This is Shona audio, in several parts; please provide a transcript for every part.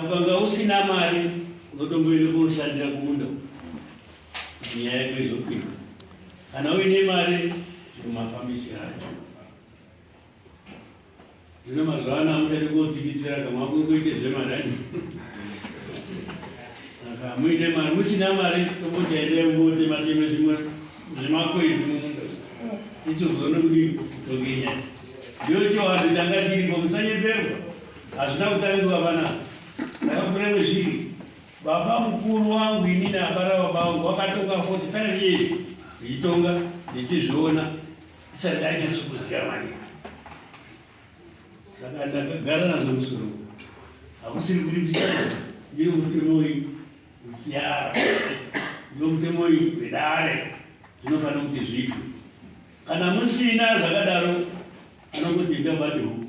Ukanga usina mari unotomboenda koshandira kumunda kuti nyaya yako izokwira. Kana uine mari ndomafambisiro acho. Zvino mazuva ano hamuchadi kotsikitsira ka makungoite zvemarani. Saka muine mari musina mari tomboti endai mungotema teme zvimwe zvemakwenzi mumunda. Ichozoona kudii kutonge nyaya. Ndiyo chiwanhu changa chiripo musanyeperwa. Hazvina kutangirwa panapa. Ndakakura mwezviri. Baba mukuru wangu inini abara baba vangu wakatonga 45 years ndichitonga ndichizviona ndisati ndanyatso kuziva maningi. Saka ndakagara nazvo musoro. Hakusiri kuripisana ndiyo mutemo uyu wechiara. Ndiyo mutemo uyu wedare. Zvinofanira kuti zviitwe. Kana musina zvakadaro anongoti ndabate huku.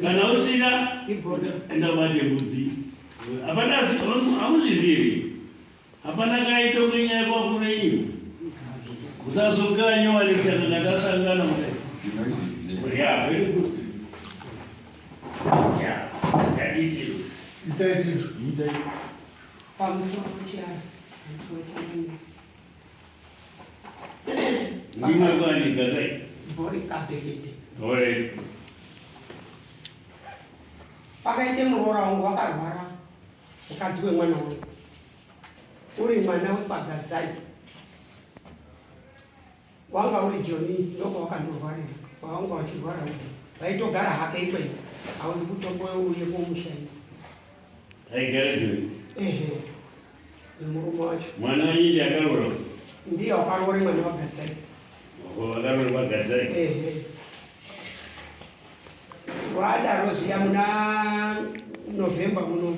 Kana usina enda ubate mbudzi. Hapana hamuzvizivi. Hapana kaito ngenyaya kwakure iyo. Usazoganya wale kana tasangana mudai. Yeah, very good. Yeah, yaditi. Itaiti. Itaiti. Pamusoro chiara. Pamusoro changu. Ndimwe kwani gazai. Bori kabhekete. Ore. Pakaite muroora wangu wakarwara mukadzi wemwana wangu. Uri mwana wepagadzai. Wanga uri Joni ndokwawakandorwarira. Wanga wachirwara uri. Vaitogara hake ikweyo. Hauzi kutombouye kumusha. Aigara Joni. Ehe. Nemurume wacho. Mwana wenyu akaroora? Ndiye wakaroora mwana waGadzai. Oho, akaroora waGadzai. Ehe. Wadaro zviya muna November muno.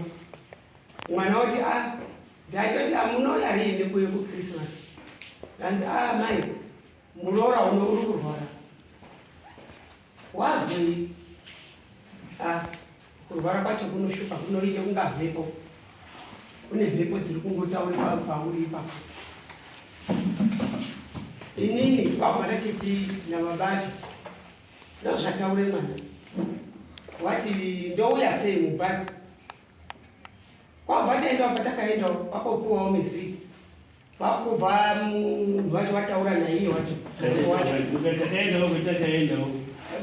Mwana woti ah, ndaitoti ah, munouya riini kuye kuChristmas? Ndanzi ah mai, muroora uno uri kurwara. Wazwei? Ah, kurwara kwacho kunoshupa kunoita kunga mhepo. Kune mhepo dziri kungotaura pauri ipapo. Inini kwabva ndachiti nababa acho ndozvataure mwana wati ndouya sei mubhazi kwabva taendawo patakaendawo pakopuwawo miziki Kwakubva munhu wacho wataura naiye wacho. Takaendawo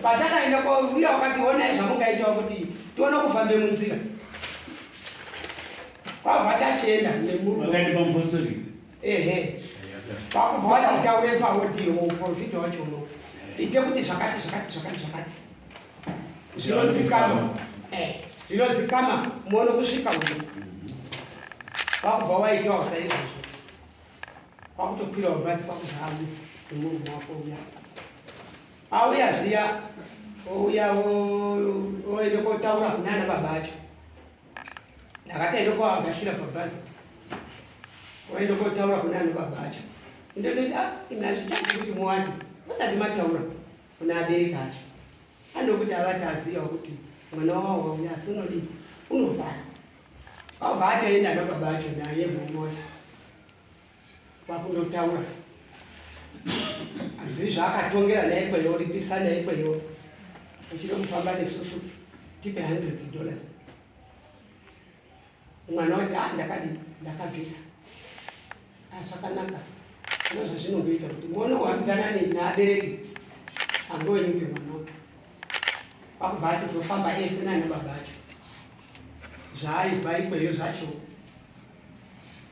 Patakaenda uya wakati onai zvamungaitawo kuti tione kufambe munzira. Kwabva tachienda nemurume. Wakati pamupostori. Ehe. Kwakubva wachitaure paaudio muprofita wacho uno. Ite kuti zvakati zvakati zvakati zvakati. Zvinodzikama. Eh, zvinodzikama muone kusvika uno. Kwakubva waitawo saizvozvo. Kwakutokwirawo bhazi kwakubva auya nemurume wako uya. Auya zviya ouya oende kotaura kunana baba acho. Ndakati aende koagashira pabhazi. Oende kotaura kunana baba acho. Ndototi ah imi hazvichadi kuti muwande musati mataura kuna abereki acho. Anokuti avati aziva kuti mwana wavo wauya asi unodii unorwara. Vabva atoenda nababa acho naye murume wacho kwakundotaura handizivi zvaakatongera naye ikweyo ripisa naye ikweyo uchida kufamba nesusu tipe 100 dollars mwana wati ah ndakadii ndakabvisa ah zvakanaka ndo zvazvinongoita kuti muone kuhambidzana naabereki angovenyupe mwana wake kwakubva achizofamba ese nana baba acho zvaaibva ikweyo zvacho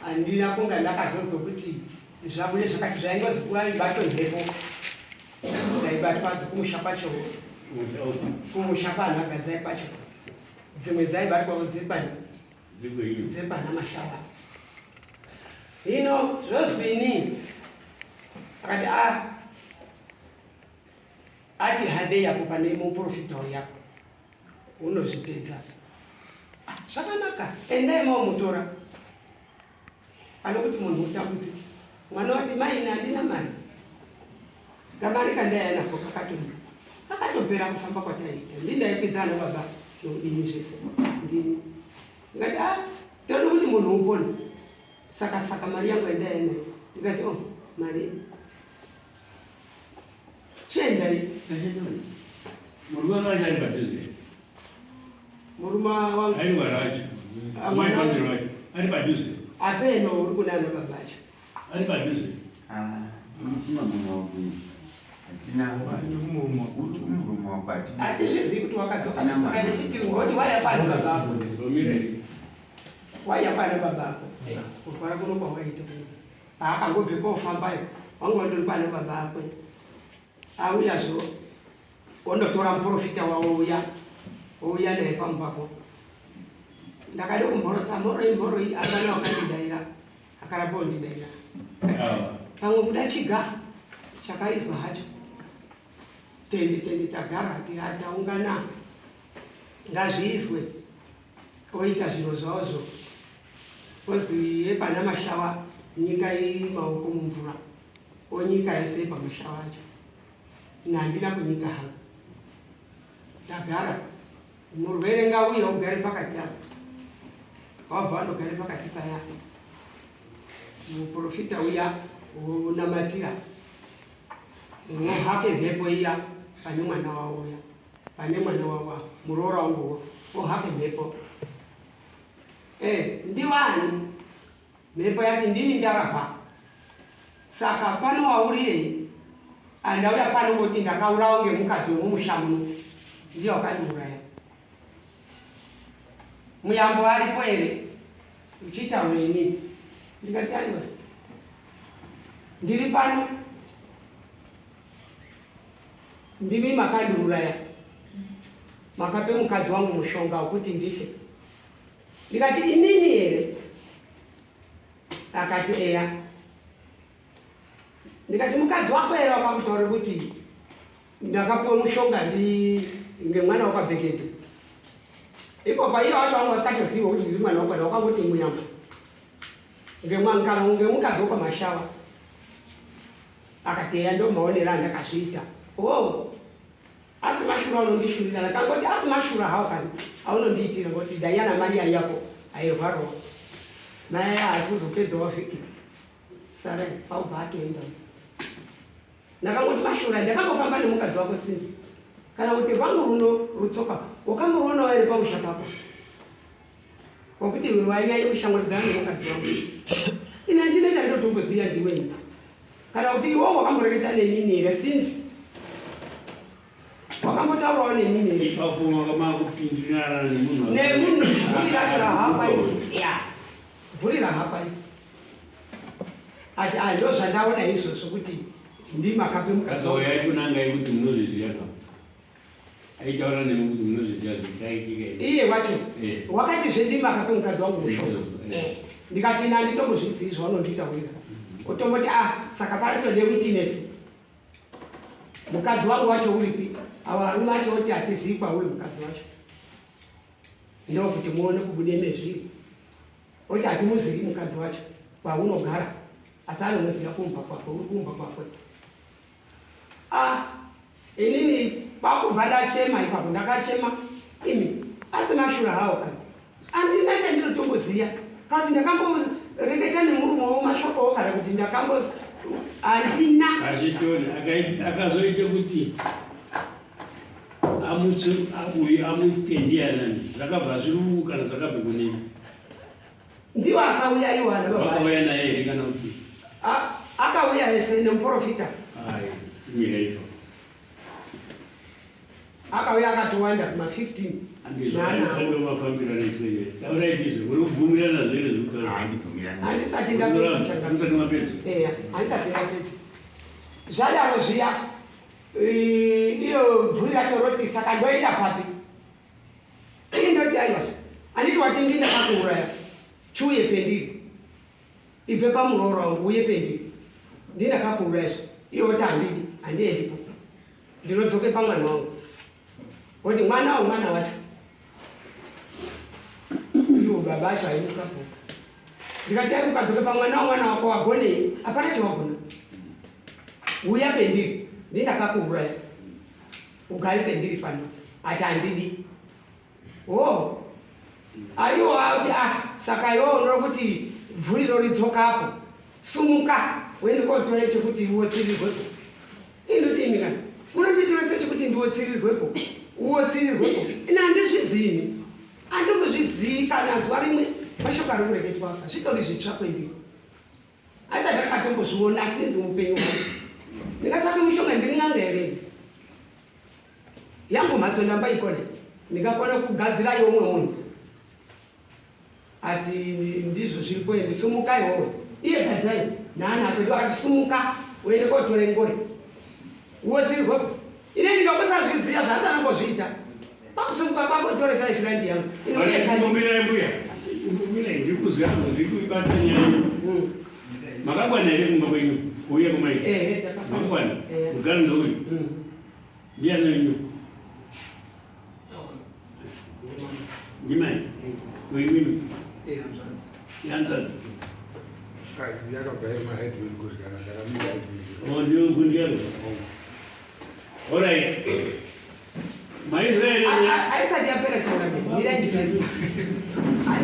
handina kunga ndakazonzwa kuti zvabude zvakati zvaingozi kuaibatwe mhepo dzaibatwa dzekumusha kwacho kumusha kwaanhagadzai kwacho dzimwe dzaibatwawo dzepani dzepana mashava hino zvozwini akati a ah, ati handei apo pane muprofita uyapo unozvipedza ah, zvakanaka endai maomutora anokuti munhu utambudzike mwana wati maini handina mari kamari kandaiya nako kakatopera kufamba kwataiita ndindaikwidza ana baba nokudini zvese ndini ndikati a ah, tode kuti munhu upone saka saka mari yangu yandaiya nayo ndikati o oh, mari Chiendai. Murume wacho ari padhuze. Murume wangu. Airwara wacho. Ah, mwana wacho. Wacho. Ari padhuze. Apeno uri kunana baba acho. Ari padhuze. Ah, unofunga munhu wako hatina kuti murume wako hatina. Hatizvizivi kuti wakadzoka Hatina saka mwana. ndichiti ngoti waya pana baba ako. Zomire. Waya pana baba ako. Kurwara kuno kwawaita kuno. Paakangobve kofambayo wanga wandori pana baba ako. Auyazvo ondotora muprofita wavo uya ouya naye pambapo. Ndakade kumhorosa mhoroi mhoroi apana wakandidaira akaramba ondidaira. Awa. Pamwe kuda chiga chakaizwa hacho tende tende tagara taungana ngazviizwe oita zviro zvavozvo ozwi yepana mashawa nyika iyi maoko mumvura onyika yese pamashawa acho nhandina kunyika hangu tagara murwere ngauye ugare pakati apo wabva wandogare pakati paya muprofita uya wonamatira wohake mhepo iya pane mwana wavo uya pane mwana wavo muroora wanguwo wohake mhepo Eh, ndiwani mhepo yati ndini ndarahwa saka pano waurirei andauya pano ngoti ndakaurawa ngemukadzi wemumusha muno ndiye wakandiuraya muyambo aripo here uchiita weni ndikati aiwa ndiri pano ndimi makandiuraya makape mukadzi wangu mushonga wekuti ndife ndikati inini here akati eya ndikati mukadzi wako here wakakutaura kuti ndakapuwa mushonga ndi ngemwana wakabhekete ipo paiye wacho wanga usingatozivi kuti ndiri mwana wakwana wakangoti muyambo ngemwana kana ngemukadzi wekwamashawa akati eya ndo maonero andakazviita oh asi mashura aunondishurira ndakangoti asi mashura hawo kani aunondiitira ngoti danyana mai yaiyapo airwarawo mai aya haasi kuzopedzawo vhiki sarai paubva atoenda ndakangoti mashura ndakangofamba nemukadzi wako sinzi kana kuti rwangu runo rutsoka wakangoruonawo here pamusha pako wakuti wainyanya kushamwaridzana nemukadzi wangu ini handina chandotomboziva ndiweni kana kuti iwowo wakamboreketa nenini here since wakambotaurawo nenini here Ipapo makupindirana nemunhu. nemunhu bvuri racho rahapa ya bvuri rahapa ati ah ndo zvandaona izvozvo kuti ndimakape mukadzi Saka wangu. uyai kunangai kuti munozviziva ka. Aitaura nemi kuti munozviziva zvakaitika izvi. iye wacho Eh. wakati zvendimakape mukadzi wangu mushonga Eh. ndikati nani tombozvizivi zvaunonditaurira otomboti ah saka paritode witness mukadzi wangu wacho uripi ava varume acho oti hatizivi kwauri mukadzi wacho ndokuti muone kubude mezviri oti hatimuzivi mukadzi wacho kwaunogara asi anomuziva kumba kwakwe uri kumba kwakwe ah inini kwakubva ndachema ipapo ndakachema imi asi mashura hawo kani handina chandinotomboziva kana kuti ndakamboreketa nemurume womashoko kana kuti ndakambo handina Achitoni akazoita kuti amutse uyu amutse ndianani zvakabva zviri kana zvakabva kunini ndiwo akauya iwo ana baba acho. vakauya naye here kana kuti Akauya ese nemuprofita ai mira ipapo akauya akatowanda kuma 15 Nana. ando mafambiro anoitwa iyoyo taurai ndizvo muri kubvumirana zvere zvekutaura Handibvumirani. handisati ndapedza chanza musati mapedza eya handisati ndapedza zvadaro zviya iyo bvuri racho roti saka ndoenda papi ini ndoti aiwa handiti wati ndindakakuuraya chiuye pendiri ibve pamuroora wangu uye pendiri ndindakakuuraya zvo iye oti handidi handiendipo ndinodzoke pamwana wangu oti mwana wa mwana wacho iwo baba acho aimukapo ndikati ai ukadzoke pamwana wa mwana wako wagonei hapana chawagona uya pendiri ndindakakuuraya ugare pendiri pano ati handidi o aiwa kuti ah saka iwo unoda kuti bvuriro ridzokapo sumuka uende kotore chekuti uwotsirirwepo indoti imi kana munoti ndiwotsirirwepo uwotsirirwepo ini handizvizivi handimbozvizivi kana zuva rimwe mashoko ari kureketwa apa zvitori zvitsva kwendiri asati akatombozviona asi inzi mupenyu hwangu ndingatsvake mushonga ndiri n'anga here yangu mhatso ndamba ikone ndingakona kugadzira yomwe munhu ati ndizvo zviri kwendi sumuka iwowe iye gadzai naana akwedu akati sumuka uende kotore ngore uwotsirirwe ine ndingakusazviziva zvaasana pakusumuka kwako tore 5 rand yangu Inomirai mbuya, mirai ndiri kuzwa ndiri kuibata nyaya. Makakwana here kumba kwenyu kuuya kumai? Ehe, takakwana. Makakwana? Ehe. Mugari ndouyu. Ndiani wenyu? Ndimai. Uyu Yanzadzi. Yakabva iri maheadman kuryana ndakamira headman. Oh, ndiyo kundiyalo. Alright. MaIsraeri Haisati yapera changamire, mirai ndipedze.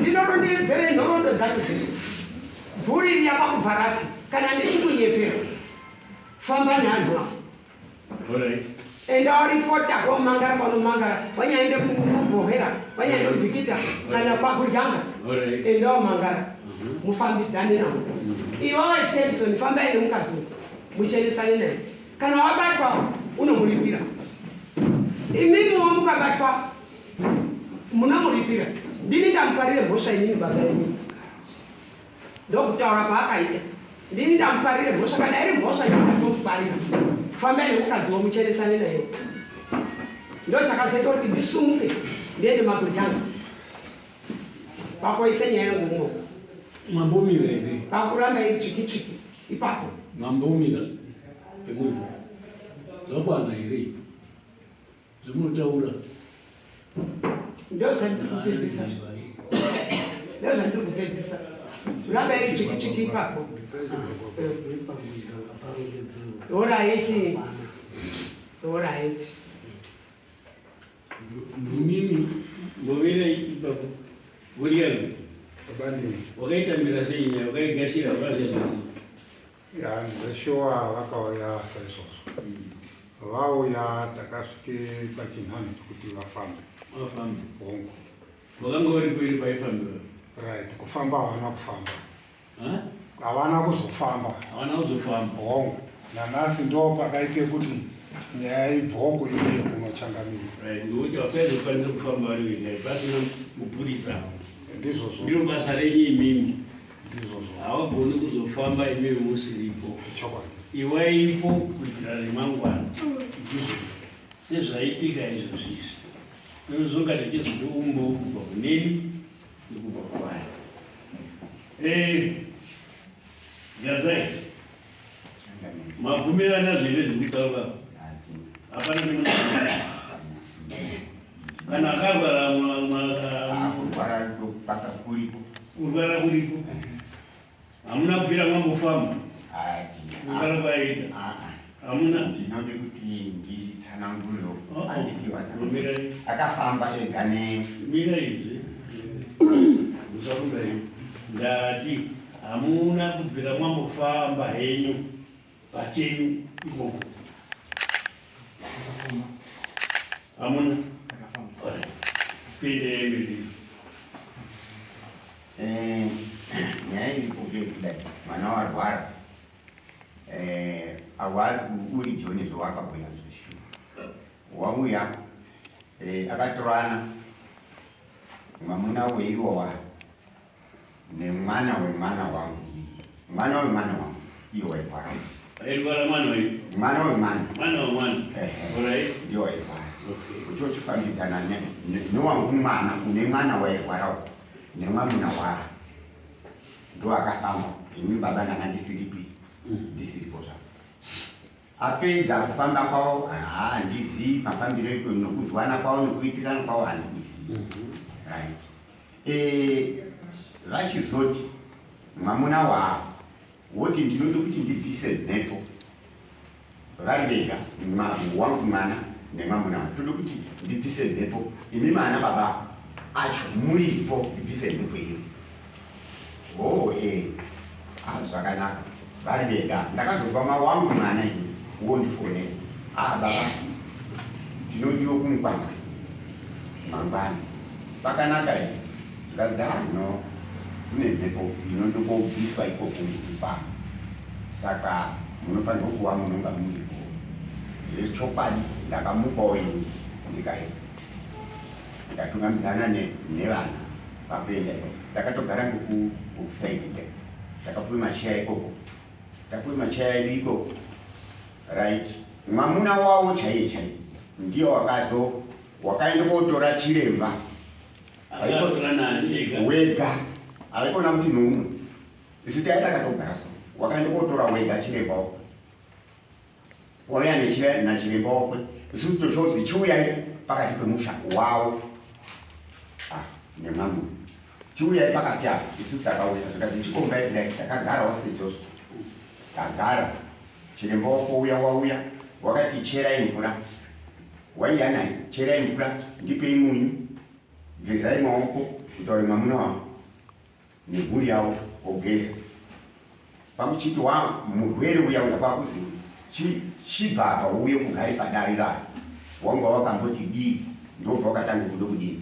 Ndinorondedzere nhoroondo dzacho dzese. Bvuri riya kwakubva rati kana ndichikunyepera famba neanhu ava. Alright. Enda waripota kwomangara kwanomangara wanyaende mubhohera wanyaende mubhikita kana kwakuryanga Alright. enda wamangara mufambidzane navo. Iwe Tenson fambai nemukadzi uyu muchenesane naye. Kana wabatwa unomuripira. Imimiwo mukabatwa munomuripira. Ndini ndamuparire mhosva inini baba yenyu. Ndokutaura kwaakaita. Ndini ndamuparire mhosva kana iri mhosva ndatomuparira. Fambai nemukadzi womuchenesane naye. Ndo chakazoita kuti ndisumuke ndiende maguryanga. Pakoise nyaya yangu umo. Mambomira here? Pakuramba iri tsviki tsviki ipapo. Mambomira pemuripo. Zvakwana here? Zvemunotaura. Ndo zvandiri kupedzisa. Ndo zvandiri kupedzisa. Ramba iri tsviki tsviki ipapo. Alright. Alright. Imimi mbomira ipapo. Guriyago. Babani. Wakaitambira sei nyaya? Wakaigashira wakazviita sei? Ya, zveshuwa vakauya saizvozvo. Vauya takasvike pachinhanho chokuti vafambe. Wafamba. Hongu. Wakanga uripo iri paifambiwa. Right, kufamba havana kufamba. Ha? Havana kuzofamba. Havana kuzofamba. Hongu. Nanhasi ndo pakaite kuti nyaya ibvoko iuye kunochangamira. Right, ngokuti vasaizokwanisa kufamba vari vega pasina mupurisa. Ndizvozvo. Ndiro basa renyu imimi. Ndizvozvo. Havagoni kuzofamba imimi musiripo. Chokwadi. Iwaipo kuitira remangwana. Ndizvozvo. Sezvaitika izvozvi izvi. Tinozonga tichizotiumbawo kubva kunemi nekubva kwavari. Gadzai, mabvumirana zvere zvekutaura? Hapana chimwe. Kana akarwara Kurwara paka kuripo. Kurwara kuripo. Hamuna kubvira mwambofamba kurwara kwaita. Hamuna. Ndinode kuti nditsananguriro. Oh, oh. Handiti watsanangura. Mirai. Akafamba ega ne Mira izvi. Musarumba henyu. Ndati hamuna kubvira mwambofamba henyu pachenyu ikoko. Hamuna. Alright. Pinde mberi. Nyaya iripo ngeyekudai mwana warwara awa uri John zvawakauya zveshuwa wauya akatorana mwamuna weiwowa nemwana wemwana wangu, mwana wemwana wangu iye wairwara. Airwara mwana uyu. Mwana wemwana. Mwana wemwana. Ehe. Alright. Ndiye wairwara. Okay. Uchichifambidzana newangu mwana une mwana wairwarawo nemwamuna wa ndo akafamba. Ini baba ndanga ndisiripi, ndisiripo zvavo. Apedza kufamba kwavo handizii mafambiro iko nokuzwana kwavo nekuitirana kwavo handizii. Right, vachizoti mwamuna wavo woti ndinode kuti ndibvise mhepo vari vega, wangu mwana nemwamuna wangu, tode kuti ndibvise mhepo imi mana baba acho muripo, ndibvise mhepo iyo. Oh, ah, zvakanaka vari vega. Ndakazozwa ma wangu mwana ini wondifonera, ah baba. Ndinodiwa kumukwangwe mangwana. Pakanaka here? Zvikanzi ah no, kune mhepo inondokobviswa ikoko mupano. Saka munofanirwa kuva munonga muripo. Zvechokwadi ndakamukawo ini ndikaenda. Ndikatungamidzana nevana pakuenda ikoko. Takatogara ngekusaidi kudai. Takapuwe macheya ikoko. Tapuwe macheya edu ikoko. Right. Mwamuna wawo chaiye chaiye ndiye wakazo wakaenda kotora chiremba. Akatora nani ega? Wega. Aikona kuti noumwe. Isu taiya takatogara so. Wakaenda kotora wega chiremba wako. Wauya nachiremba wakwe. Isusu tochozi chiuyai pakati pemusha wawo. Ah, nemwamuna. Chiuyai pakati apa. Isusu takauya. Zvikazi chikombai kudai takagarawo seizvozvo. Tagara. Chiremba wako uya wauya wakati cherai mvura. Waiya naye cherai mvura ndipei munyu gezai maoko kutaure mwamuna wangu nemhuri yavo ogeza. Pakuchiti wa murwere uya uya kwakuzi chibva apa uye ugare padare rayo. Wanga wakamboti dii ndobva wakatanga kudo kudii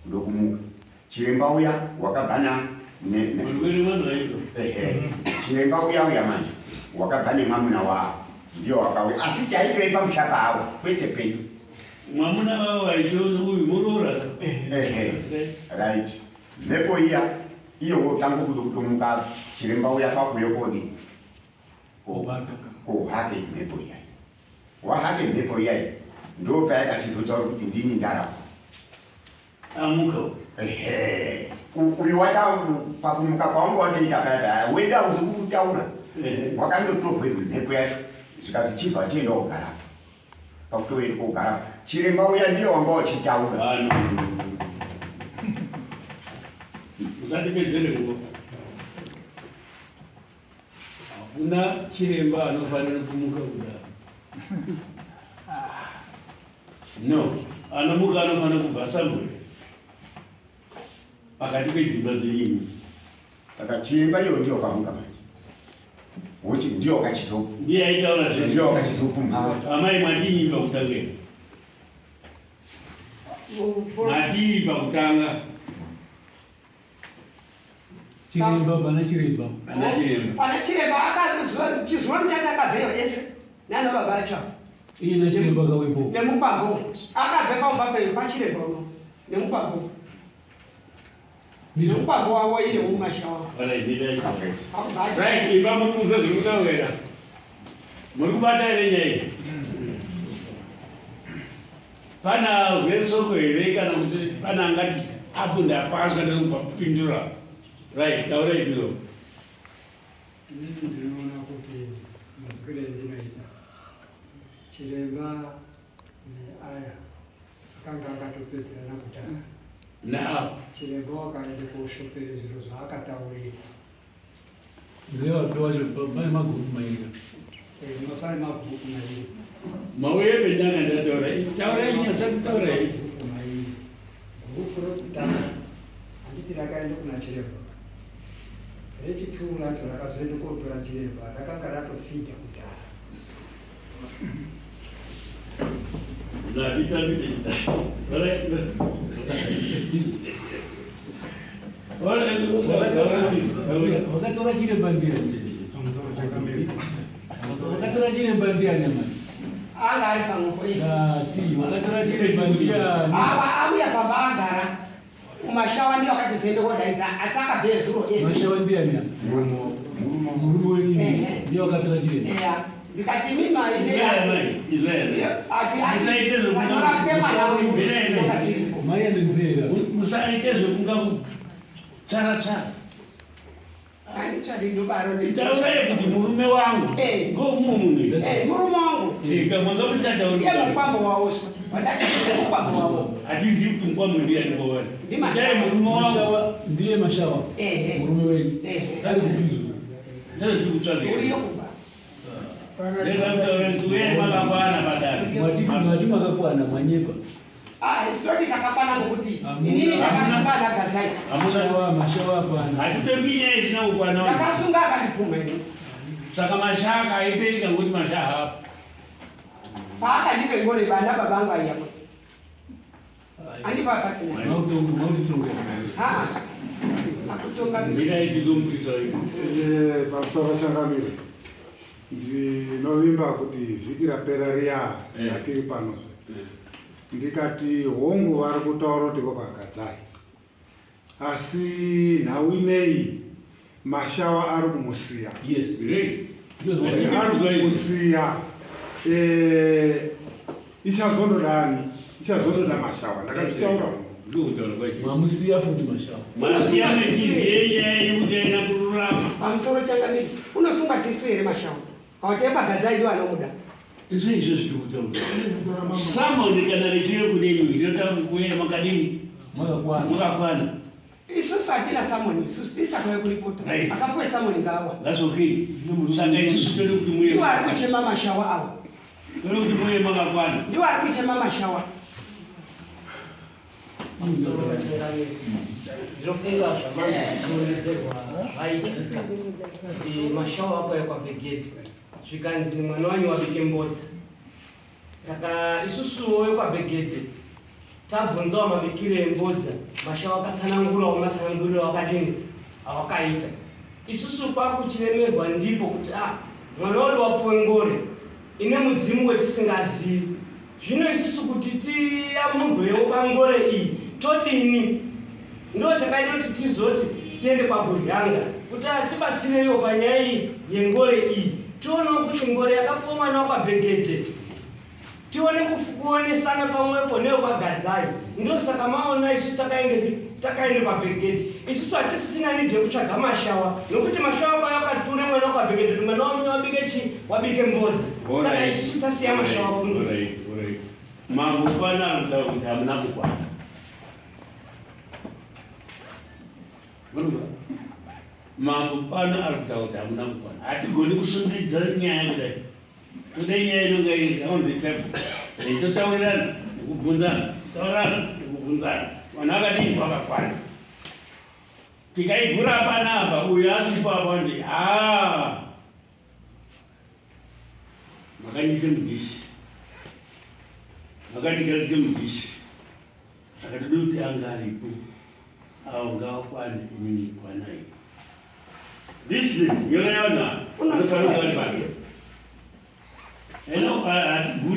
kudo kumuka. Chiremba uya wakabva na murwere vanhu vaito. Ehe. Chiremba uya uya manje wakabva nemwamuna wavo ndiyo wakauya asi taitove pamusha pavo kwete pedu. Mwamuna wavo vaitoona uyu muroora. Ehe. Right. Mhepo iya iyo wotanga kudo kutomuka chiremba uya pakuyo kodi kohake mhepo iya wahake mhepo iya ndo payakachizotaura kuti ndini ndarapa amuka ehe uyu wata pakumuka kwaunga watoita paya paya weda uzi kutaura wakandotorwe mhepo yacho zvikazi chibva chienda kugara pakutoenda kogara chiremba uya ndiye wanga uchitaura usandipedzere nguva hakuna chiremba anofanira kumuka kudaro no anomuka anofanira kubva somewhere pakati pedzimba dzenyimwe saka chiremba iyo ndiyo wakamuka manje wochi ndiyo wakachizo ndiye aitaura zvese ndiyo wakachizopumha amai mwadii pakutanga here mwadii pakutanga Chiremba pana chiremba. Pana chiremba. Pana chiremba akazuva chizuva muchacha akabveyo ese nana baba acho. Iye na chiremba kawepo. Nemukwambo. Akabve paumba penyu pachiremba uno. Nemukwambo. Nemukwambo wavo iye mumasha wavo. Right, ipa muri kunzwa zviri kutaurira. Muri kubata here nyaya iyi? Pana zvesoko here kana kuti pana angati apo ndapaswa ndinopindura. Right, taurai ndizvo. Inini ndinoona kuti mazwiro endinoita chiremba neaya akanga akatopedzerana kudhara. Now. Chiremba wakaenda koshopere zviro zvaakataurirwa. Ndewapi wacho pane magurupu mairi. Eh, pane magurupu mairi. Mauye pendanga ndataura. Taura inyasa kutaura iyi. Magurupu mairi. Gurupu rokutanga handiti rakaenda kuna chiremba. Rechituru racho rakazoenda kotora chiremba rakanga ratofidha kudhara. Wakatora chiremba ndiani? Wakatora chiremba ndiani mani? Anga ari pamwepo ese. Ati wakatora chiremba ndiani? Ava auya pamba agara. Umashawa ndiwo akatizoenda kodaidza asi akabve zuro ese. Mashawa ndiani? Murume wenyu ndiye wakatora chiremba. Eya. Ndikati imi mai Mai anenzera. Musaite zvekunga kutsara tsara. Taurai kuti murume wangu ngoumwe munhu. Murume wangu. Mwanga musingatauri. Iye mukwambo wavo swa. Wadati mukwambo wavo. Hatizivi kuti mukwambo ndiani kwavari. Itai murume wangu. Ndiye mashawa. Murume wenyu. Tari kupizwa. Ndazviri kutsvaga. Uriyo kumba. Ndakutaura makakwana padare. Mwati makakwana mwanyepa. Ah, isitoti takakwana ngokuti inini ndakasunga ndagadzai. Mashawa mashawa hapana. Hatitongi nyaya isina kukwana. Ndakasunga akandipumha ini. Saka mashaka aiperi ngokuti mashaha hapo. Paakandipe ngore vana baba angu aiyapo. Andipa pasina. Ha. Akutonga. Mirai ndizomupisa ivo. Pamusoro changamire, ndinovimba kuti vhiki rapera riya ratiri pano ndikati hongu vari kutaura kuti vokwagadzai, asi nhau ineyi mashawa ari kumusiya. Yes. Right. Ari kumusiya. Ichazondodani? Ichazondoda mashawa, ndakazvitaura. Ndokutaura kwacho. Mamusiya futi mashawa. Masiya mechiziye nyaya yekuti aina kururama. Pamusoro changamire, unosungwa tisu here mashawa? Kana tepagadzai ndiwo anomuda. Izvo izvo zviri kutaura. Samoni kana richive kune imi ndinotaura kuuya makadini Makakwana. makakwana. Isusu hatina samoni, isusu tisi takauya kuripota. Right. Akapuwe samoni ngaawa. That's okay. Saka isusu tode kuti muye Ndiwo ari kuchema mashawa awa. tode kuti muye makakwana. Ndiwo ari kuchema mashawa. Pamusoro vachangamire, ndinofunga zvamanzi zvichioredzerwa zvaitika. Mashawa akauya kwabhegedhi, zvikanzi mwana wanyu wabike mbodza. Saka isusuwo vekwabhegedhi tabvunzawo mabikiro embodza, mashawa akatsanangurawo matsananguriro awakadini awakaita. Isusu kwakuchiremerwa ndipo kuti a mwana wedu wapuwe ngore ine mudzimu wetisingazivi. Zvino isusu kuti tiyamurwewo pangore iyi todini? Ndo chakaita kuti tizoti tiende kwaGuryanga kuti atibatsireiwo panyaya iyi yengore iyi, tionewo kuti ngore yakapuwa mwana wakwabhegedhe, tione kuonesana pamwepo newekwagadzai. Ndosaka maona isusu takaendepi, takaende kwabhegedhe. Isusu hatisisina need yekutsvaga mashawa, nokuti mashawa kwayo akature mwana wakwabhegedhe kuti mwana wamunye wabike chi wabike mbodza. Saka isusu tasiya mashawa kunze. Alright, alright. Mambo pano arikutaura kuti hamuna kukwana. Munozwa? Mambo pano ari kutaura kuti hamuna kukwana. Hatigoni kusundidza nyaya kudai. Toda nyaya inonga iri on the table. Totaurirana nekubvunzana, taurirana nekubvunzana. Vanhu vakadini vakakwana. Tikaigura panapa uyu asipo apa ndi haa makandiise mudhishi, makandigadzike mudhishi, saka toda kuti anga aripo avo ngavakwane, imimi kwanai. This lady, nyora yavanhu ava vanofanira kunge vari pano. Eno hatiguri.